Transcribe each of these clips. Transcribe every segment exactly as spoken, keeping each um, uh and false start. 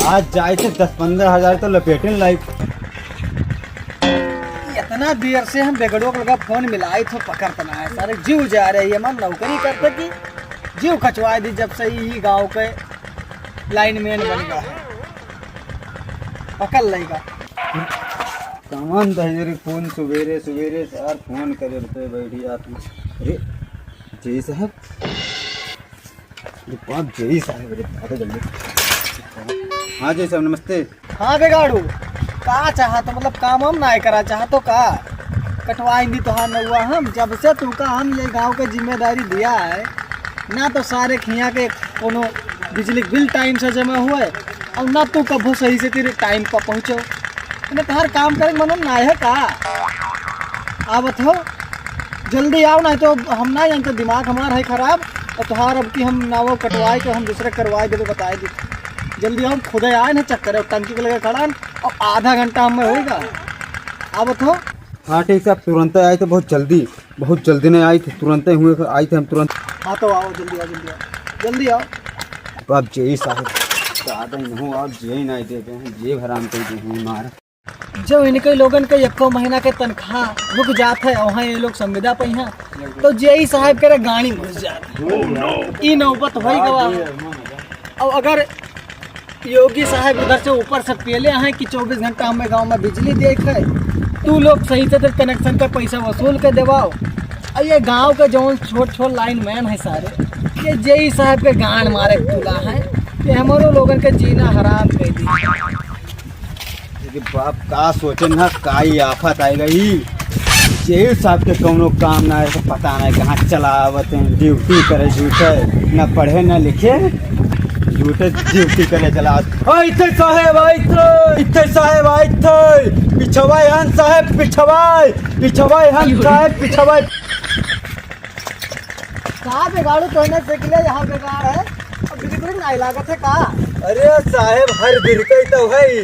आज जाए थे दस पन्द्रह हजार तो लपेटे लाई। इतना देर से हम बेगड़ो के लगा फोन मिलाई तो पकड़त ना है सारे, जीव जा रही है, हमार नौकरी करते की जीव खचवा दी जब से ई गाँव के लाइनमैन बन गया है। पकड़ लेगा। कमान दहेजरी फोन सुबेरे सुबेरे से यार फोन करे रहते बैठी जात में। अरे, जेई साहब। अरे बाप, जेई साहब, अरे, आ तो जल्दी। हाँ, जेई साहब, नमस्ते। हाँ, बेगाड़ू, का चाहत हो? मतलब, काम हम ना करा चाहत हो का? कटवाएंगे तोहार नौवा हम। जब से तुमका हम ये गांव के जिम्मेदारी दिया है, ना तो सारे खिया के कोनो बिजली के बिल टाइम से जमा हुए, और ना तू कभो सही से तेरे टाइम पर पहुँचो। इन्हें तोहार काम करे के मन ना है का? आवत हो, जल्दी आओ, नहीं तो हम ना जानते, दिमाग हमार है खराब। और तोहार अब की हम नावो कटवाए के हम दूसरे करवाए देबे, बताए दी। जल्दी आओ, खुदे आए ना चक्कर है, टंकी के लगे खड़ा है, और आधा घंटा हमें होएगा। आवत हो। हाँ, ठीक से, आप तुरंत आए थे, बहुत जल्दी, बहुत जल्दी नहीं आए थे, तुरंत हुए आए थे हम तुरंत। हाँ, तो आओ, जल्दी आओ, जल्दी आओ, जल्दी आओ। अब जेई साहब, ज्यादा ही नहीं हो, आप जेई नहीं देते हैं, जेब हराम कर दे हैं हमारा। जब इनके लोगन के एको महीना के तनख्वाह रुक जात है, वहाँ ये लोग संविदा पे हैं, तो जेई साहब के गाड़ी घुस जात है। ई नौबत होई गवा। और अगर योगी साहब उधर से ऊपर से पेले हैं कि चौबीस घंटा हमें गांव में बिजली देख है, तू लोग सही से तो कनेक्शन का पैसा वसूल के देवाओ। और ये गांव के जौन छोट छोट लाइनमैन है सारे, ये जेई साहब के गांड मारे के तुला है, ये हमारो लोगन के जीना हराम कर दी। अरे बाप, का सोचे ना, का ही आफत आए गई। जेई साहब के कौनो काम ना है, तो पता नहीं कहाँ चला आवत हैं, ड्यूटी करे झूठे, ना पढ़े ना लिखे, झूठे ड्यूटी करे चला आवत। ओ, इथे साहेब आइत, इथे साहेब आइत, पिछवाए हन साहेब, पिछवाए, पिछवाए हन साहेब, पिछवाए। का बेगाड़ू तोहने से किले यहाँ बेगाड़ है? अब बिल्कुल नहीं लागत है का? अरे साहेब, हर बिरकई तो है ही।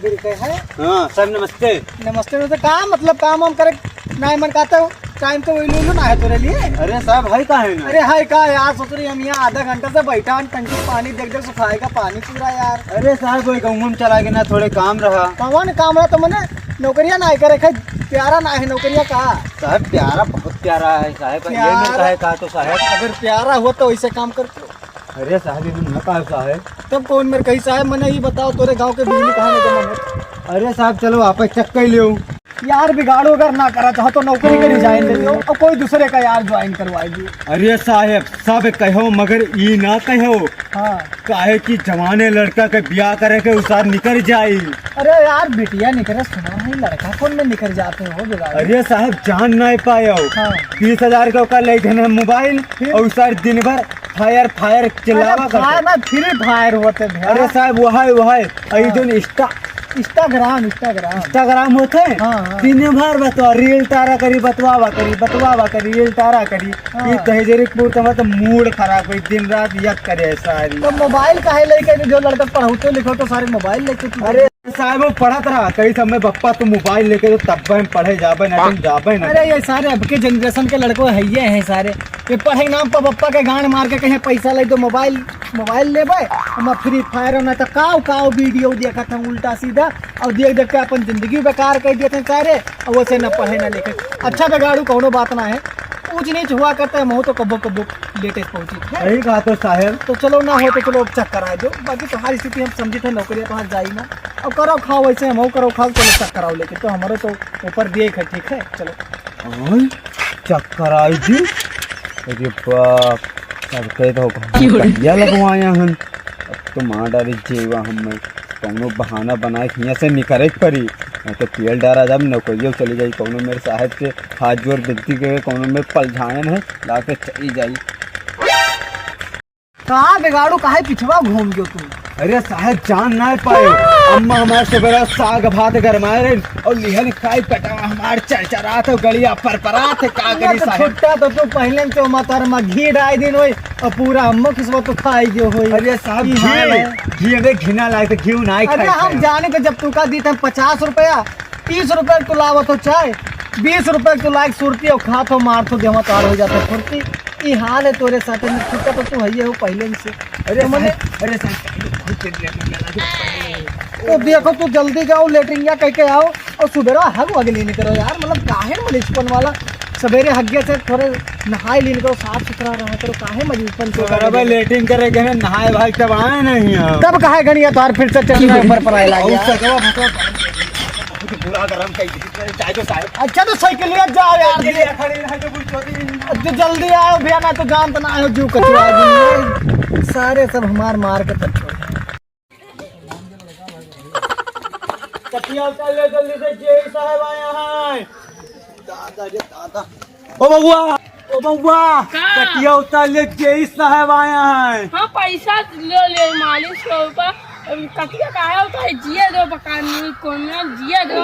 बिरकई है? हाँ, साहेब नमस्ते। नमस्ते, नमस्ते। का मतलब काम वाम करे ना मन कहते हो? टाइम तो वही लूलू ना है तोरे लिए। अरे साहेब, है का है ना? अरे है का यार, सोच रही हम यहाँ आधा घंटा से बैठा हन, टंकी पानी देख देख सुखाएगा पानी पूरा यार। अरे साहेब, वही गाँव में चला के ना थोड़े काम रहा। कौन काम रहा तो मने नौकरिया ना करे, खाई प्यारा ना है नौकरिया का? साहेब, प्यारा बहुत प्यारा है साहेब। ये प्यारा? मेरे का है, कहा तो साहेब। अगर प्यारा हुआ तो ऐसे काम करते हो? अरे साहेब, ये ना कहा साहेब। तब कौन मेरे कही साहेब, मने ये बताओ, तोरे गांव के बिजली कहाँ नहीं जमा होत? अरे साहेब, चलो आप चेक कर लियो। यार, बिगाड़ू अगर ना करा चाहो तो नौकरी करी ज्वाइन दे दियो और कोई दूसरे का यार ज्वाइन करवाई दियो। अरे साहेब, सब कहो मगर ई ना कहो। हाँ। काहे कि जवाने लड़का के ब्याह करे के उसार निकर जाई। अरे यार, बिटिया निकरे, सुना नहीं, लड़का कौन में निकर जाते हो बिगाड़ू? अरे साहेब, जान नहीं पायो। हाँ। बीस हजार के ओकर ले देने मोबाइल फिर? और उसार दिन भर फायर फायर चिल्लावा अरे करते। फायर ना, फ्री फायर होते भैया। अरे साहेब, वह है, वह है। अरे हाँ। जो इंस्टा Instagram, Instagram। Instagram होते हैं? हाँ, हाँ। दिन भर बतवा, रील टारा करी, बतवावा करी, बतवावा करी, रील टारा करी। हाँ। ये दहेजरी कुर्ता में तो मूड खराब हुई, दिन रात यक करे सारी। तो मोबाइल काहे लेके जो लड़का पढ़ौते लिखो तो सारे मोबाइल लेके तू अरे साहेब, वो पढ़त रहा, कई समय बप्पा तू मोबाइल लेके तो तब हम पढ़े जाबे ना, तुम जाबे ना। अरे ये सारे अब के जनरेशन के लड़को है, ये हैं सारे। ये पढ़े नाम पर बप्पा के गांड मार के कहीं पैसा ले दो मोबाइल, मोबाइल लेबे, हम फ्री फायर ना तो काव काव वीडियो देखत हैं उल्टा सीधा, और देख देख के अपन जिंदगी बेकार कर देते हैं सारे, और वैसे न पढ़े न लिखे। अच्छा बिगाड़ू कौनो बात ना है, ऊंच नीच हुआ करता है, महू तो कब्बो कब्बो लेटे पहुंची है। सही कहा तो साहेब। तो चलो ना हो तो चलो अब चेक कराए दो, बाकी तुम्हारी स्थिति हम समझी थे, नौकरियां तो हाथ जाई ना। अब करो खाओ वैसे, हम करो खाओ, चलो चेक कराओ लेके, तो हमारे तो ऊपर दिए है, ठीक है, चलो। हाँ, चेक कराई दी। अरे बाप, सब कह दो क्यों रे? पहिया लगवाया हन। अब तो मार डारी जेवा हम में। कौनो बहाना बनाए के हियां से निकरे के पड़ी, नहीं तो तेल डारा जब नौकरियों चली जाई। कौनो मेरे साहेब से हाथ जोड़ विनती करे, कौनो में पलझायन है, लाके चली जाई। का बिगाड़ू, काहे पिछवा घूम गयो तू? अरे साहेब, जान ना पायो, अम्मा हमारे सुबेरा साग भात गरमाए रहे और लिहन खाई पेटवा हमार चरचरात है, गलिया परपरात है, का अरे करी तो साहेब? छुट्टा तो तू पहले से मतर में घी डाल दिन होई और पूरा अम्मा किस्मत तो खाई गयो होई। अरे साहब, ई घी, हाल है। घी अबे घिना लागे तो घी ना अरे खाए हम खाए। जाने तो जब तू का दी थे पचास रुपया, तीस रुपया तू लावत हो चाय, बीस रुपया तू लाग सुरती और खात हो मार तो देवा तार हो जाता फुर्ती। ई हाल है तोरे साथ में, ठीक है, तो तू है ये हो पहले ही से। अरे तो मने साहब, अरे साहब, बहुत तेज लेटरिन लगा दे। तो देखो, तू जल्दी जाओ, लेटरिन या कह के आओ, और सुबेरा हग वग लेने करो यार, मतलब, काहे मलिचपन वाला, सवेरे हग्गे से थोड़े नहाए लेने करो, साफ सुथरा रहा करो, काहे मलिचपन को अरे भाई, लेटरिन करे के ना, नहाए भाई, तब आए नहीं हम। तब काहे घड़िया तोहार फिर से चढ़ना ऊपर पर आए लागे और यार। सकवा भकवा बहुत बुरा गरम कई दे, चाहे तो साहब। अच्छा, तो साइकिलिया जाओ यार। साइकिलिया खड़ी रहे तो कुछ होती नहीं। तो जल्दी आओ भैया, ना तो जानत ना आयो, जो कचरा आदमी है। सारे सब हमार मार के तब छोड़। कटिया उतार ले जल्दी से, जेई साहब आया है। दादा रे दादा। ओ बउआ, ओ बउआ, का? कटिया उतार ले, जेई साहब आया है। हाँ, पैसा ले ले, मालिक के ऊपर। कटिया काहे उतारे? जिए दो, बकानी कोनिया, जिए दो।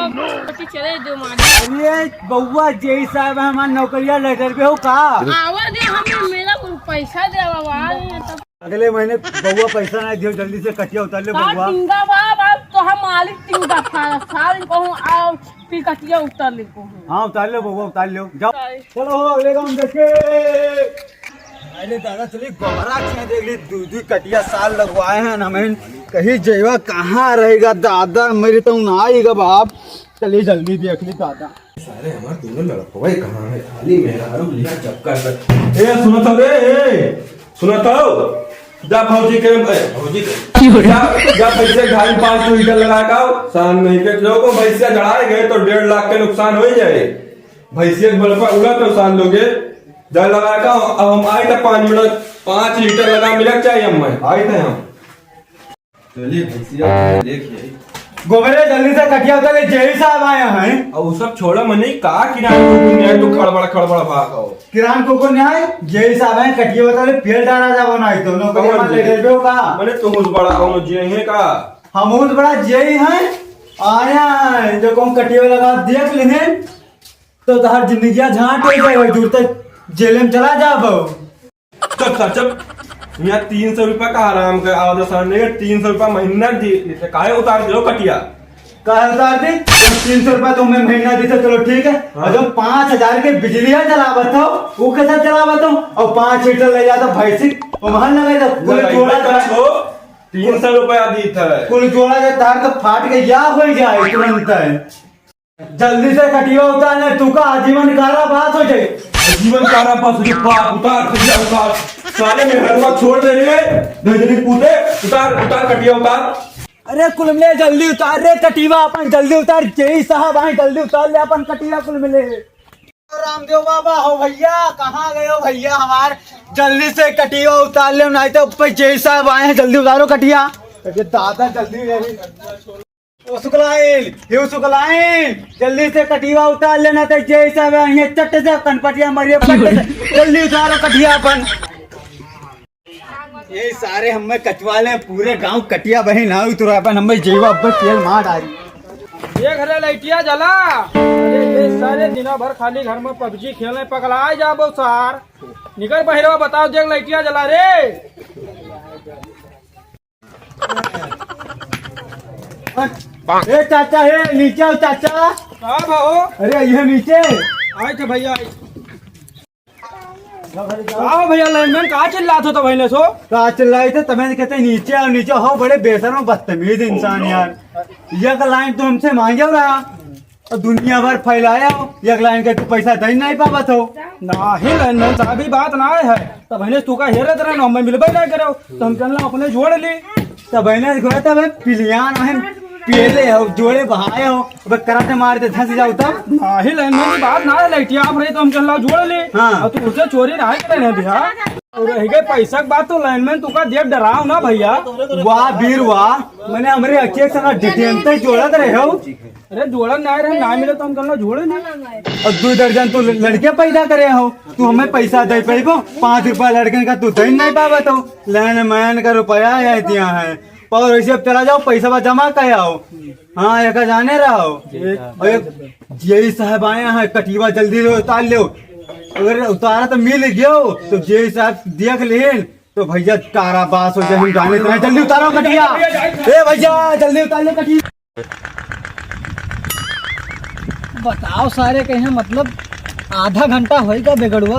कटी चले दो, मालिक। अरे बउआ, जेई साहब है, हमार नौकरिया लेटर पे हो का? आवा दे, हमें मेरा पैसा दे, बाबा, तब अगले महीने बउआ पैसा नहीं दियो, जल्दी से कटिया उतार ले का बउआ। टिंगा बा, बा, तो हम मालिक टिंगा खा, साल कहूँ आओ, फिर कटिया उतार ले कहूँ। हाँ, उतार लो बउआ, उतार लो, जाओ। चलो, हो, अगले गाँव देखे। अरे दादा, चलिए, गोबरा के देख ली, दू दू कटिया साल लगवाए हैं हमें, कहीं जेवा कहाँ रहेगा दादा, मेरी तो ना आएगा बाप। चलिए, जल्दी देख ली दादा। सारे हमार दोनों लड़कवे कहाँ है? खाली मेहरारू लिया चक्कर में। ए, सुनत हो रे, ए, सुनत हो? जा भौजी के, ए, भौजी के, जा, जा भैंसिया के ढाई पाँच लीटर लगा के आओ। शाम नहीं के लोगों भैंसिया चढ़ाए गए तो डेढ़ लाख के नुकसान हो ही जाए। भैंसिया के बलपा उड़ा तो शाम लोगे, जा लगा के आओ। अब हम आए तो पाँच मिनट, पाँच लीटर लगा मिलक चाहिए हमें, आए थे हम। चलिए भैंसिया, देखिए। गोबरे, जल्दी से कटिया उतार ले, जेई साहब आए हैं। अब वो सब छोड़ा मने, का किरान कुकुर न्याय तू खड़बड़ खड़बड़ भागो। किरान कुकुर न्याय, जेई साहब आए, कटिया उतार ले, पेल डारा जाबो ना, दोनों को कौन मार ले जेई? गए हो का? मने तू उस बड़ा कौन जेई है का? हम उस बड़ा जेई हैं, आया है, जो कौन कटिया लगा देख लेने, तो तोहार जिंदगिया झांट हो जाए, दूर तक जेल में चला जाबो। चुप सर, चुप। यहाँ तीन सौ रुपया का हराम का आवत है सर, नहीं, तीन सौ रुपया महीना दी, इसे काहे उतार दियो कटिया? काहे उतार दी? जब तीन सौ रुपया तुम्हें महीना दी तो चलो ठीक है, हाँ। और जब पाँच हजार के बिजलिया जलावत हो, वो कैसे जलावत हो? और पाँच लीटर ले जाता भैंसी, वो वहां लगा दे, पूरे लगाई जोड़ा तो का। हो, तीन सौ रुपया दी था। कुल जोड़ा के तार तो फाट के या हो जाए तुरंत है। जल्दी से कटिया उतार ले, तू का आजीवन कारावास हो जाए। आजीवन कारावास हो जाए, बाप, उतार, कटिया उतार। साले में हरवा छोड़ दे रे, गजनी पूते, उतार, उतार, कटिया उतार। अरे कुल मिले जल्दी उतार रे कटिया अपन, जल्दी उतार, जेई साहब आए, जल्दी उतार ले अपन कटिया कुल मिले। रामदेव बाबा हो भैया, कहाँ गए हो भैया हमार? जल्दी से कटिया उतार ले, नहीं तो ऊपर जेई साहब आए हैं, जल्दी उतारो कटिया। अरे दादा, जल्दी, जल्दी। ओ सुकलाइन, हे सुकलाइन, जल्दी से कटिया उतार लेना तो जेई साहब, ये चट्ट से कनपटिया मारिए, पट्ट से। जल्दी उतारो कटिया अपन। ये सारे हमें कटवा ले, पूरे गांव कटिया बही ना उतरो अपन, हमें जेवा अब तेल मार डाली। ये घरे लइटिया जला। अरे ये सारे दिना भर खाली घर में पबजी खेले, पगलाए जाबो सार। निकर बहिरवा, बताओ, देख लइटिया जला रे। ए चाचा, हे नीचे आओ चाचा। हाँ भाओ। अरे ये नीचे। आए थे भैया, आए। आओ भैया, लाइनमैन, का चिल्लात हो तो भैया सो? का चिल्लाए थे, तमें कहते नीचे आओ, नीचे आओ, बड़े बेशरम बदतमीज इंसान यार। ये का लाइन तो हमसे मांगे हो रहा। और दुनिया भर फैलाया हो, एक लाइन के तू पैसा दे नहीं पावत हो। नाही लाइनमैन साहब, ई बात ना है। तब हने तू का हेरत रहे ना, हमें मिलबे ना करे, तो हम चलना अपने जोड़ ली। तब हने जोड़ा तब पिलियान है, पेले हो, जोड़े बहाए हो, अब कराटे मार दे धंस जाओ तब। नाही लाइनमैन, ई बात ना है, लइटिया आप रहे तो हम चलना जोड़ ली। हाँ। और तू उसे चोरी ना करे भैया। और रह गए पैसा की बात, तो लाइनमैन तू का देख डराओ ना भैया। वाह वीर वाह, मैंने हमरे अखिया से ना डिटेल तक जोड़त रहे हो। अरे जोड़न ना रहे, ना मिले तो हम कहना जोड़े नहीं। और दो दर्जन तो लड़के पैदा करे हो, तू हमें पैसा दे पैबो, पाँच रुपया लड़कन का तू दे नहीं पावत हो। लाइनमैन का रुपया है दिया है, और ऐसे अब चला जाओ, पैसा बा जमा कर आओ। हाँ, एक जाने रहो। और एक जेई साहब आए हैं, कटिया जल्दी से उतार लो। अगर उतारा तो मिल गयो, तो जेई साहब देख लेन, तो भैया कारावास हो जाए, हम जाने इतना जल्दी उतारो कटिया। ए भैया, जल्दी उतार लो कटिया। बताओ सारे, कहे मतलब आधा घंटा होइगा बेगड़ुआ,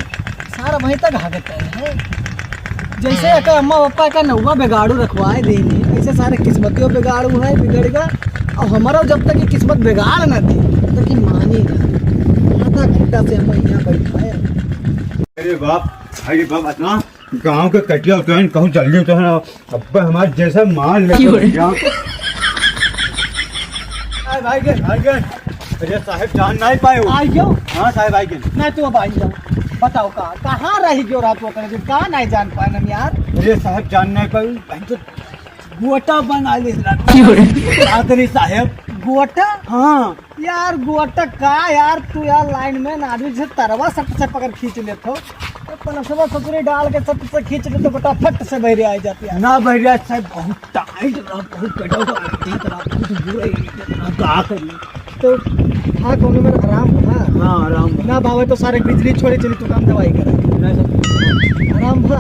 यार, वहीं तक भागत है। जैसे एका अम्मा पापा का नौवा बिगाड़ू रखवाए देनी, ऐसे सारे किस्मतियों बिगाड़ू है, बिगड़ गया। और हमारा जब तक ये किस्मत बिगाड़ ना दी, तब तक ये मानी ना। आधा घंटा से हम यहाँ बैठा है। अरे बाप, अरे बाप, इतना गाँव के कटिया उतरन, कहूँ जल्दी उतरन। अब्बे हमार जैसे मार ले क्यों रे? क्या? अरे भाई के, भाई के। अरे साहेब, जान नाहीं पाए हो। आई गयो? हाँ साहेब, आई गए। नहीं, तू अब आई जाओ। बताओ का, कहाँ रही गयो रात को, कहाँ नाहीं जान पाए हम यार? अरे साहेब, जान नाहीं पाए। भाई तो गोटा बना ले। क्यों रे? रात रे साहेब। गोटा? हाँ। यार गोटा का यार, तू यार लाइन में ना आदमी जैसे तरवा सट से पकड़ खींच लेत हो, तो पलसवा ससुरी डाल के सट से खींच ले तो गोटा फट से बहरे आ जाती है। ना बहरे साहेब, बहुत टाइट रहा, बहुत कटा हुआ, ठीक रहा, बहुत बुरा ही रहा, का करी? तो हाँ, कोनो मेरा आराम बा? हाँ, आराम बा। ना भावे तो सारे बिजली छोड़े चली, तू काम दवाई करे। नहीं सर। आराम बा?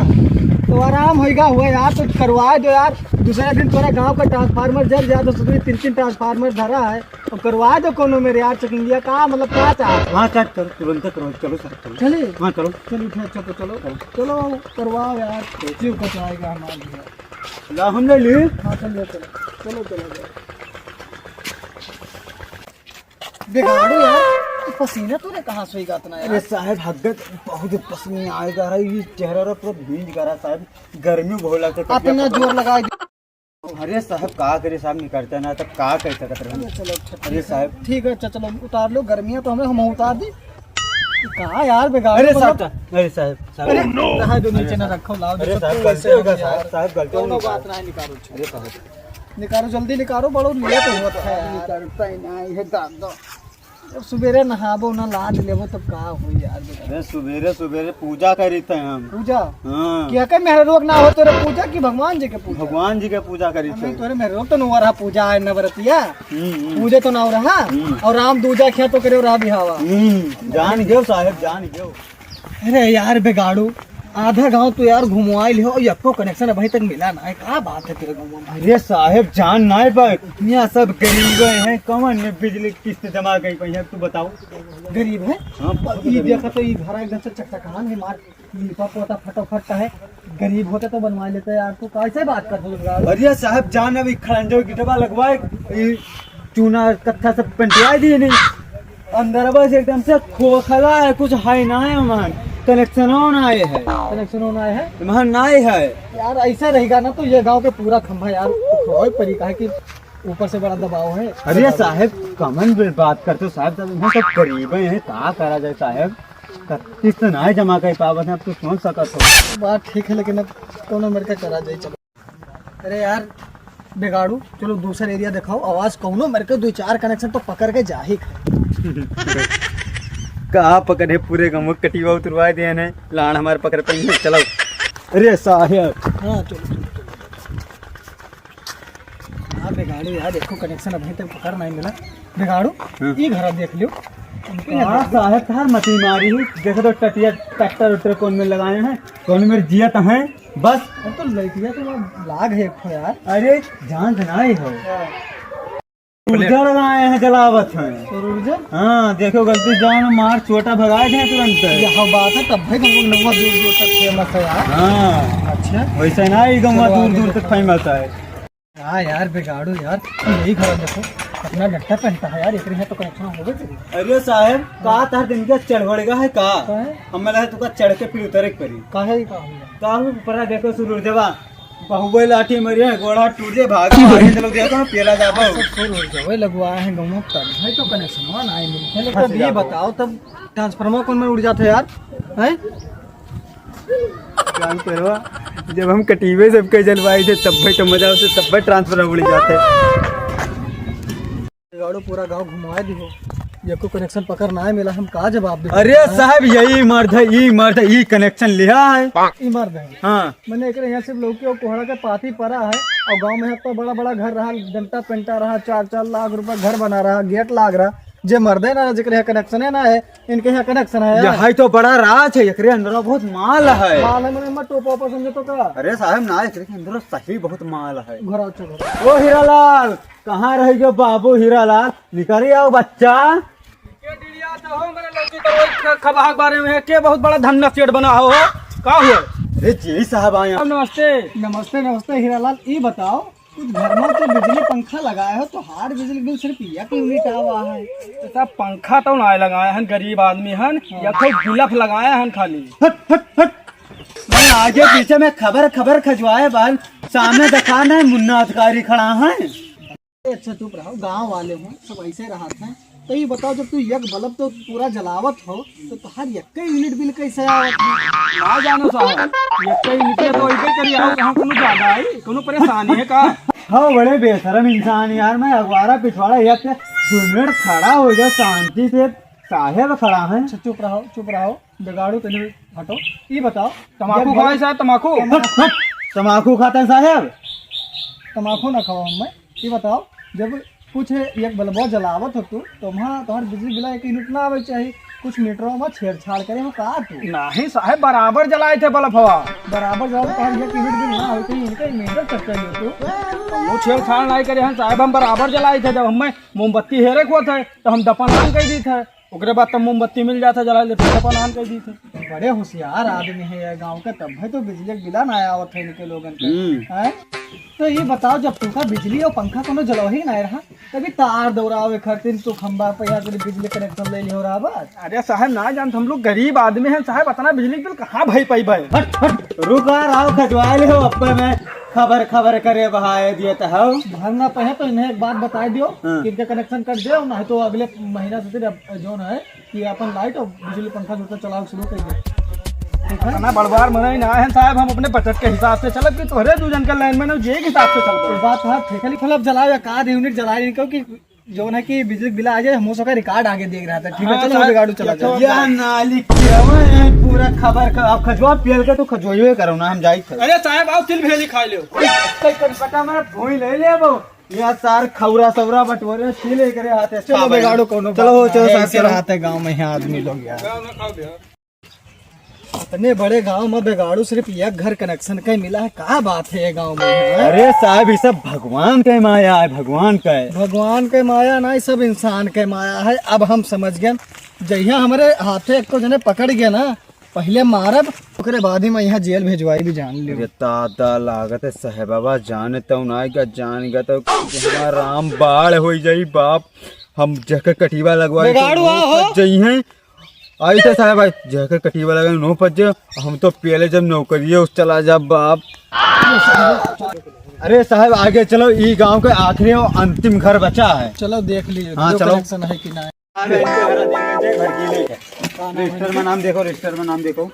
तो आराम होइगा हुआ यार, तो करवा दो यार। दूसरे दिन तोरा गांव का ट्रांसफार्मर जल जाए तो ससुरी तीन तीन ट्रांसफार्मर धरा है। अब करवा दो कोनो मेरे यार, चेकिंग लिया का, मतलब का चाहत है? हाँ, चेक करो, तुरंत करो, चलो सर, चलो। चले? हाँ, चलो। चलो, ठीक, अच्छा, तो चलो। चलो। चलो, करवाओ यार, जीव कचवाएगा हमारा भी यार। ला, हम ले ली। हाँ, चल ले, चलो। चलो, चलो, चलो। बिगाड़ू यार, ये पसीना तूने कहाँ से ही गातना यार? अरे साहब, हगत बहुत पसीना आएगा रहा, ये चेहरा रहा पूरा भींज गया रहा साहब, गर्मी बहुत लगता है। इतना जोर लगाई। अरे साहब, का करे साहब, निकलता ना, तब का कर सकत रहे? चलो, अच्छा, अरे ठीक है। साहब। ठीक है, अच्छा, चलो, उतार लो, गर्मियाँ तो हमें, हम उतार दी। का यार, बेकार अरे मतलब साहब, अरे साहब, साहब। अरे, रहा दो, नीचे ना रखो, लाओ, अरे जैसे साहब, तू गलती वैसे हो गया यार। साहब, साहब, गलती हो कोनो गई बात साहब। ना है, निकालो, अच्छा। अरे साहब। निकालो, जल्दी निकालो, बड़ो लेट होत है यार। निकलता ही ना, ये दादा। जब सुबेरे नहाबो ना, लाद लेबो, तब का होई यार, बेटा? अरे, सुबेरे, सुबेरे पूजा करी थे हम। पूजा? हाँ। क्या के मेहररुआ के ना हो तोरे पूजा की भगवान जी के पूजा? भगवान जी के पूजा करी थे। तोरे मेहररुआ तो नौवा रहा पूजा है, नवरतिया। हम्म, हम्म। पूजे तो ना हो रहा। हम्म। और राम दूजा ख्या तो करे रहा बिहावा। हम्म, जान गयो साहब, जान गयो। अरे यार, बेगाड़ू, आधा गांव तो यार घुमवाई लियो, यक्को कनेक्शन अभी तक मिला ना है। का बात है तेरे गांव में? अरे साहेब, जान ना है पर यहाँ सब गरीब हैं, कौन ने बिजली किस्त जमा करी पाई है, तू बताओ। गरीब है? हाँ, बहुत ई गरीब। देखा तो ई घर एकदम से चकचकान है, मार लीपा पोता फटाफट का है। गरीब होते तो बनवा लेते यार, तू कैसे बात करते हो बेगाड़ू? अरे साहेब, जान अभी खड़ंजो की डब्बा लगवाए, ई चूना कत्था से पेंटवाई दी नहीं। अंदरवा से एकदम से खोखला है, कुछ है ना है, वहाँ कनेक्शनो ना आए है। कनेक्शनो ना आए है? वहाँ ना आए है। यार, ऐसा रहेगा ना तो ये गांव के पूरा खंभा यार उखड़ोए परी, काहे कि ऊपर से बड़ा दबाव है। अरे साहेब, कमन बे बात करते हो साहेब, साहेब, हम सब गरीब हैं, का करा जाए साहेब? क-, किस्त ना है जमा कर पावत है, अब तू सोच सकत हो। बात ठीक है, लेकिन अब कौनो मेरे का करा जाए, चलो। अरे यार, बेगाड़ू, चलो दूसरा एरिया दिखाओ, आवाज कौनो मेरे को दो चार कनेक्शन तो पकड़ के जा ही। का पकड़े, पूरे गाँव में कटिवा उतरवा दे ने, लाड़ हमारे पकड़ पे नहीं, चलो। अरे साहेब। हाँ, चलो, चलो, चलो। हाँ, बेगाड़ू यार, देखो कनेक्शन अभी तक पकड़ नहीं मिला। बेगाड़ू, हाँ। ये घर देख लियो। हाँ, साहेब, तार मती मारी ही। देखो तो टटिया ट्रैक्टर उट्टर कौन में लगाए हैं, कौन में जियत हैं। बस। अब तो लइटिया तो लाग है एक ठो यार। अरे, जान तो ना ही हो। हाँ। ऊर्जा लगाए हैं, जलावत हैं। सौर ऊर्जा? हाँ, देखो गलती जान मार चोटा भगाए थे तुरंत। यह बात है, तब भाई गाँव नौवा दूर दूर तक फेमस है यार। हाँ। अच्छा। वैसे ना ही गाँव चलो, दूर आगे दूर तक देखो। फेमस है। हाँ यार, बिगाड़ू यार, यही घर देखो, अपना डट्टा पहनता है यार, एकरे यहाँ तो कनेक्शन होबे करी। अरे साहेब, का तार दिन का चढ़ बढ़ेगा है का? का है? हमें लगा तुका चढ़ के फिर उतरे के परी। का है, का हो गया? का हो, परा देखो सुरूर देवा, बहुए लाठी मरी है, गोड़ा टूट जाए, भाग के आगे चलो, देखो, पेला जाबो। सब सुरूर देवे लगवाए हैं गाँव में, तब है तो कनेक्शन ना आए मिलते हैं। लेकिन फंस अब ये जाबो। बताओ, तब ट्रांसफार्मर कौन में उड़ जाता है यार, हैं? ट्रांसफार्मर, जब हम कटीबे सबके जलवाई थे, तब भाई तो मजा उसे, तब भाई ट्रांसफार्मर उड़ जाते। गाड़ो पूरा गांव घुमाए दी हो, एको कनेक्शन पकड़ ना मिला, हम का जवाब दे? अरे साहब, यही मर्द है, ई मर्द है, ई कनेक्शन लिया है। ई मर्द है। हाँ। मैंने एकरे यहाँ सिर्फ लौकी और कोहड़ा के पाती परा है, और गांव में इतना बड़ा बड़ा घर रहा, डंटा पेंटा रहा, चार चार लाख रुपया घर बना रहा, गेट लाग रहा, जे मर्दे ना, जेकरे यहाँ कनेक्शन है ना है, इनके यहाँ कनेक्शन है। यही तो बड़ा राज है, एकरे अंदर बहुत माल है। माल है, मैंने मत टोपा ओपा समझे तो का? अरे साहब ना, एकरे के अंदर सही बहुत माल है। घर अच्छा घर। ओ हीरालाल, कहाँ रह गयो बाबू हीरालाल? निकल आओ बच्चा। के डिड़िया तो हो, मेरे लौकी तो ख-, खबहा के बारे में है, के बहुत बड़ा धन्ना सेठ बना हो, हो? का हुआ? अरे जी साहब आए हैं। नमस्ते। नमस्ते, नमस्ते हीरालाल, ई बताओ, कुछ घर में तो बिजली पंखा लगाए हो, तोहार बिजली बिल सिर्फ एक यूनिट आवा है। तो साहब, पंखा तो ना लगाए हन, गरीब आदमी हन, हाँ। या कोई बल्ब लगाए हन खाली। हट, हट, हट। मैं आगे पीछे में खबर, खबर खजुआए बाल, सामने दुकान है, मुन्ना अधिकारी खड़ा है। अच्छा चुप रहो, गाँव वाले हैं, सब ऐसे रहत हैं। तो ये बताओ, जब तू एक बल्ब तो पूरा जलावत हो, तो तोहार एक्के यूनिट बिल कैसे आवत है? ना जानो साहब, एक्के यूनिट तो वही पे करी आओ, कहाँ कोनो ज्यादा आई, कोनो परेशानी है का? हाँ, बड़े बेशरम इंसान यार, मैं अगवारा पिछवाड़ा एक दो मिनट खड़ा हो जा शांति से, साहेब खड़ा है। अच्छा चुप रहो, चुप रहो, बिगाड़ू तनी हटो। ये बताओ, तमाकू जब खाए साहब, तमाकू? हट, हट, तमाकू खाता है साहेब? तमाकू ना खाओ हमें। ये बताओ, जब कुछ एक बल्बवा जलावत हो तू, तो वहाँ तोहर बिजली बिला एक यूनिट ना आवे चाहिए, कुछ मीटरों में छेड़छाड़ करे हो का तू? नहीं साहेब, बराबर जलाए थे बल्बवा। बराबर जलाए तो तोहर एक यूनिट बिल ना आवे चाहिए, इनका मीटर चेक कर लो तू। हम वो छेड़छाड़ नहीं करे हैं साहेब, हम बराबर जलाए थे। जब हमें मोमबत्ती हेरे को थे, तो हम दपन आन कर दी थे। ओकरे बाद तब मोमबत्ती मिल जाता, जला लेते, अपन आन कर दी थे। बड़े होशियार आदमी है ये गाँव के, तब है तो बिजली के बिला ना आवत है इनके लोगन के। हम्म। हैं? तो ये बताओ, जब तुमका बिजली और पंखा कोनो जलौही ना रहा, तभी तार दौड़ावे खातिर तू खंबा पे यहाँ से बिजली कनेक्शन ले लियो रहा बस। अरे साहब, ना जानत, हम लोग गरीब आदमी हैं साहब, इतना बिजली बिल कहाँ भई पाई भाई? हट, हट, रुका रहो, खजवाए ले हो अब्बे में। खबर, खबर करे बहाए दिए तो हो। भरना पे है तो इन्हें एक बात बताए दियो हाँ। कि इनका कनेक्शन कट दे, नहीं तो अगले महीना से फिर अब जोन है कि अपन लाइट और बिजली पंखा जो चलाओ शुरू कर दे। ठीक है? इतना बड़बार मना ही ना है साहब, हम अपने बजट के हिसाब से चलब कि तोहरे दू जन के लाइन में ना जे के हिसाब से चलब। ये बात है, ठेका लिखल अब जलाओ या का यूनिट जलाए इनको कि जौन है कि बिजली बिल आ जाए, हम उसका रिकॉर्ड आगे देख रहा था। ठीक है, हाँ, चलो, साहब, रिकॉर्ड चला जाए। या नाली के हवा है, पूरा खबर का, आप खजवा पियल के तो खजवाइए करो ना, हम जाई थे। अरे साहब, आओ, तिल भेली खा लो। कई कन पता मैं भूई ले ले वो। या सार खौरा सौरा बटोरे, तिल एकरे हाथे चलो, खावे। बिगाड़ो कोनो चलो, बात चलो, ना है, साहब, ऐसे चलो। रहते गाँव में यहाँ आदमी लोग यार। गाँव ना खाओ यार। इतने बड़े गांव में बेगाड़ू सिर्फ एक घर कनेक्शन के मिला है, का बात है ये गांव में, हैं? अरे साहब, ये सब भगवान के माया है, भगवान के। भगवान के माया ना, ये सब इंसान के माया है। अब हम समझ गए, जहिया हमरे हाथे एक को जने पकड़ गया ना, पहले मारब, ओकरे बाद ही मैं यहाँ जेल भेजवाई भी जान लियो। अरे दादा, लागत है साहेबवा जाने तो ना का जान गया तो हमारा राम बाढ़ हो जाई बाप। हम जहके कटीवा लगवाई तो बेगाड़ू वो आ हो। फंस जाई हैं। आई थे साहेब, आई, जहके कटीवा लगे नो पज्जे, हम तो पहले जब नौकरिये उस चला जा बाप। अरे साहेब, आगे चलो, ई गांव के आखिरी और अंतिम घर बचा है। चलो देख लीजिए, हाँ, जो चलो। कनेक्शन है कि ना है। अरे, इनके घर दे, इनके घर की नहीं है। का नाम है रजिस्टर में इनके? नाम देखो, रजिस्टर में नाम देखो।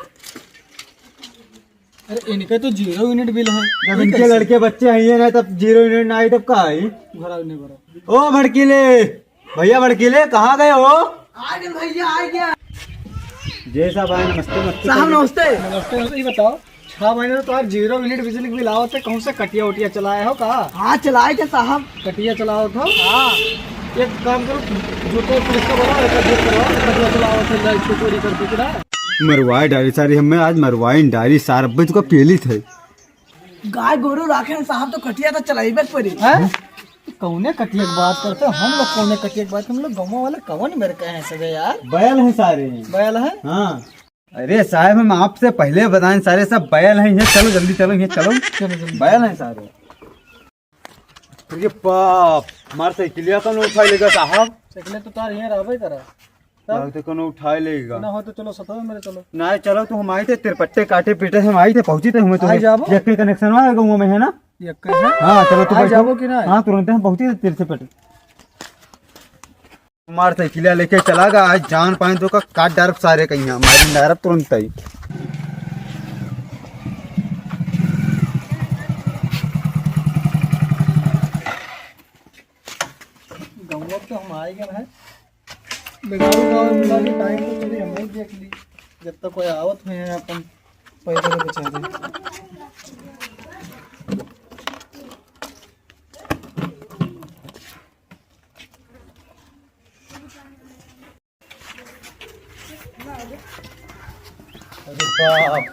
अरे, इनके तो जीरो यूनिट बिल है। जब ये इनके कैसे? लड़के बच्चे हैं, ये ना, तब जीरो यूनिट ना आई, तब का आई? भरा नहीं भरा। ओ भड़कीले, भैया भड़कीले, कहाँ गए हो? आ गए भैया, आ गया। जय साहब आए, नमस्ते, नमस्ते। साहब नमस्ते। नमस्ते, नमस्ते। ये बताओ, छह महीने तो आप जीरो यूनिट बिजली बिल आवत है, कौन सा कटिया उटिया चलाए हो का? हाँ, चलाए थे साहब। कटिया चलाओ था? हाँ। एक काम करो, जूते पुलिस का बोला, एक जूते करवाओ, कटिया चलाओ थे, लाइट को चोरी कर दे ना। मरवाए डारी सारी, हमें आज मरवाए डारी सार, अब्बे तुका पेली थे। गाय गोरू राखे साहब तो कटिया तो चलाइबे पड़ी। हैं? कौने कटिया की बात करते हो? हम लोग कौने कटिया की बात, हम लोग गाँव वाले कौन मेरे कहे हैं सगे यार? बैल हैं सारे। बैल है? हाँ। अरे साहब, हम आपसे पहले बताएं, सारे सब बैल हैं। ये चलो जल्दी चलो, ये चलो। चलो जल्दी। बैल हैं सारे। अरे बाप, हमार साइकिलिया कौन उठा लेगा साहब? साइकिल तो तार यहाँ रहबे करा। तब? लागते कोनो उठाए लेगा। ना हो तो चलो, सतवे मेरे चलो। ना, चलो, तो हम आई थे, तिरपट्टे काटे पीटे हम आई थे, पहुंची थे हमें तो। आई जाबो? एक के कनेक्शन वाला गाँव में है ना? एक के है? हाँ, चलो, तो आई बैठो। जाबो कि ना? हाँ, तुरंत हम पहुंची थे तिरपट्टे। मार साइकिलिया लेके चला गया, आज जान पाए तो का काट डारब सारे कहीं, मारी डारब तुरंत ही। गाँव तो हम आए गए हैं। बेगारू गाँव में मिला के टाइम तो चलिए, हम लोग देख ली। जब तक कोई आवत नहीं है, अपन पैदल बचा दे। अरे बाप,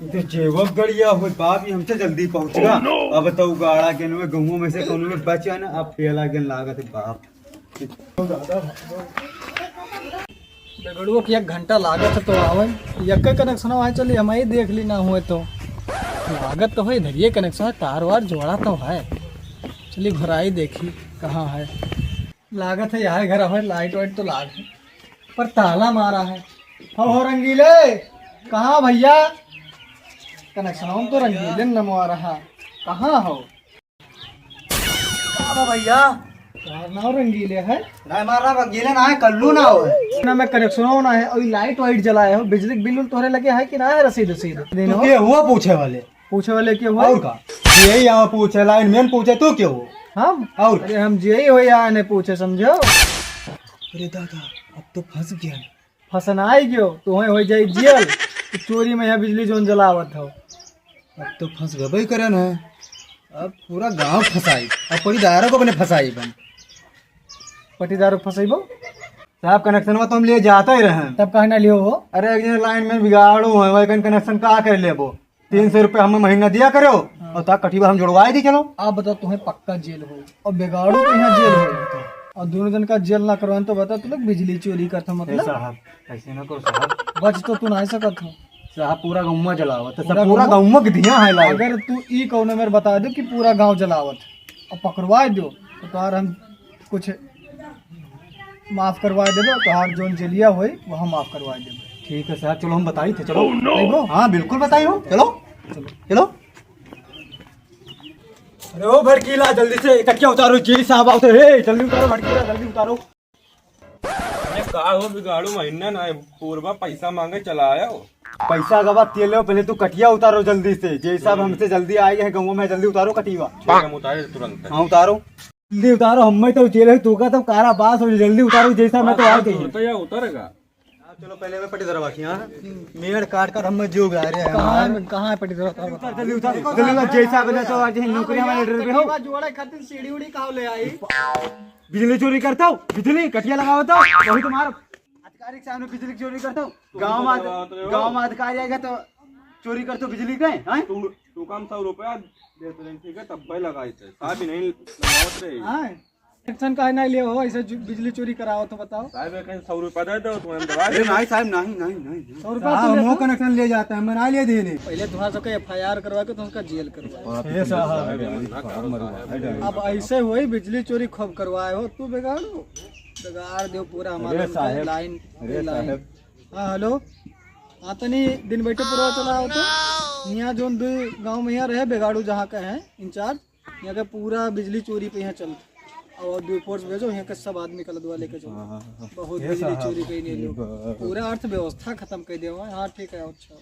ये तो जेवक गड़िया हो बाप, ये हमसे जल्दी पहुंचेगा। Oh, no! अब तो गाड़ा के में गाँव में से कोनो में बचा ना, अब फैला के लागत है बाप। गाँव बेगड़ुआ के एक घंटा लागत है तो आवे। यक्के कनेक्शनो है, चली हमही देख ली ना होए तो। लागत तो है इधरिये कनेक्शन है, तार वार जोड़ा तो है। चली घुराई देखी कहाँ है। लागत है यहै घर है, लाइट वाइट तो लाग है, पर ताला मारा है। हो, हो रंगीले, कहाँ भइया? कनेक्शनो तो रंगीले नमवा रहा, कहाँ हो? का बा भइया? तोहार नाव रंगीले है? ना, हमार नाव रंगीले ना है, कल्लू नाव है। ना, मैं कनेक्शनो ना है, और लाइट वाइट जलाए हो, बिजली के बिल उल तोहरे लगे है कि ना है, रसीद उसीद? तू के हुआ पूछे वाले? पूछे वाले के हुआ? और का? यही यहाँ पूछे, लाइनमैन पूछे, तू के हो? हम? और? अरे हम जे ही हो यहाँ ने पूछे, समझो? अरे दादा, अब तो फंस गया। फंसनाई गयो, तोहे हो जाई जेल। तू चोरी में यहाँ बिजली जौन जलावत हो। अब तो फंस गबे करन है। अब पूरा गांव फंसाई, अब पटीदारों को अपने फंसाई बन। पटीदारों को फंसाइबो? साहब, कनेक्शनवा तो हम लिए जाते ही रहे। तब काहे ना लियो हो? अरे, एक जने लाइनमैन बिगाड़ू है, वही कहीं कनेक्शन का कर लेबो? तीन सौ रुपये हमें महीना दिया करो, हाँ। और ता कटिया हम जुड़वाए दी, चलो। आप बताओ, तुम्हें पक्का जेल हो और बिगाड़ू के यहाँ जेल हो, और दोनों जन का जेल ना करवाएं तो बताओ, तुम लोग बिजली चोरी करता ए मतलब? साहब, ऐसे ना करो साहब। बच तो तू ना सकत हो। साहब, पूरा गौवा जलावत है, पूरा सब पूरा गौवा? गौवा के दिया है लाइट। अगर तू ई कौनो मेर बता दो कि पूरा गांव जलावत और पकड़वा दो, तो तोहार हम कुछ माफ करवा देबो, तोहार जौन जेलिया होई, वो हम माफ करवा देबो। ठीक है साहब, चलो हम बताई थे, चलो। Oh, no! हाँ, बिल्कुल बताई हो, चलो। चलो। चलो। अरे ओ भड़कीला, जल्दी से कटिया उतारो, जेई साहब आवत है, जल्दी उतारो भड़कीला, जल्दी उतारो। अरे का हो बिगाड़ू, महीना ना है, पूरबा पैसा मांगे चला आया हो। पैसा का बात तेल लो, पहले तू कटिया उतारो जल्दी से, जेई साहब हमसे जल्दी आए हैं गाँव में, जल्दी उतारो कटिया। ठीक है, हम उतारे तुरंत। हाँ, उतारो। जल्दी उतारो, हमें तो जेल है, तू का तो कारा पास हो, जल्दी उतारो, जेई साहब मैं तो आ गई। होता या उतरेगा। आप चलो पहले हमें पट्टी दरवा की, हाँ? मेड़ काट कर हमें जो गा रहे हैं कहाँ हमारे। है, कहाँ है पट्टी दरवा? जल्दी उतारो, जल्दी उतारो, जेई साहब ने तो आज ही नौकरी हमारे डर पे हो। कटिया जोड़े खातिर सीढ़ी उड़ी कहाँ ले आई? बिजली चोरी करता हो, बिजली कटिया लगावता हो, वही तुम्हारा अधिकारी के सामने बिजली चोरी करता हो। गाँव में, गाँव में अधिकारी आएगा तो चोरी करता हो बिजली का, हैं? तू, तू काम सौ रुपया देते रहे, ठीक है, तब भाई लगाई थे, साहब ही नहीं लगावत रहे। हाँ। कनेक्शन काहे नहीं लियो हो, ऐसे जो बिजली चोरी करावत हो, बताओ। साहब, एक सौ रुपया दे दो, तुम्हें हम दवा अरे देंगे। नहीं साहब, नहीं, नहीं, नहीं, नहीं। सौ रुपया साहब, तो हम वो लेते। कनेक्शन ले जाते हैं, हम ना ले देने। पहले तुम्हारा सबका एफ आई आर करवा के तुमका जेल करवा। ये साहब। अब ऐसे हुई, बिजली चोरी खूब करवाए हो, तू बिगाड़ो, बिगाड़ दो पूरा हमारा अरे साहब, लाइन, अरे लाइन। साहब। हाँ, हेलो। हाँ, तनी दिन बैठे पूरा चला हो तो। यहाँ जोन दो गाँव में यहाँ रहे, बिगाड़ू जहाँ का है इंचार्ज, यहाँ के पूरा बिजली चोरी पे यहाँ चलत। और दो फोर्स भेजो, यहाँ के सब आदमी कल दुआ लेके जाओ। हाँ, हाँ, हाँ। बहुत ये बिजली साहब, चोरी कहीं नहीं ये लोग। ब- पूरा अर्थव्यवस्था खत्म कर दिया हुआ है। हाँ, ठीक है, अच्छा।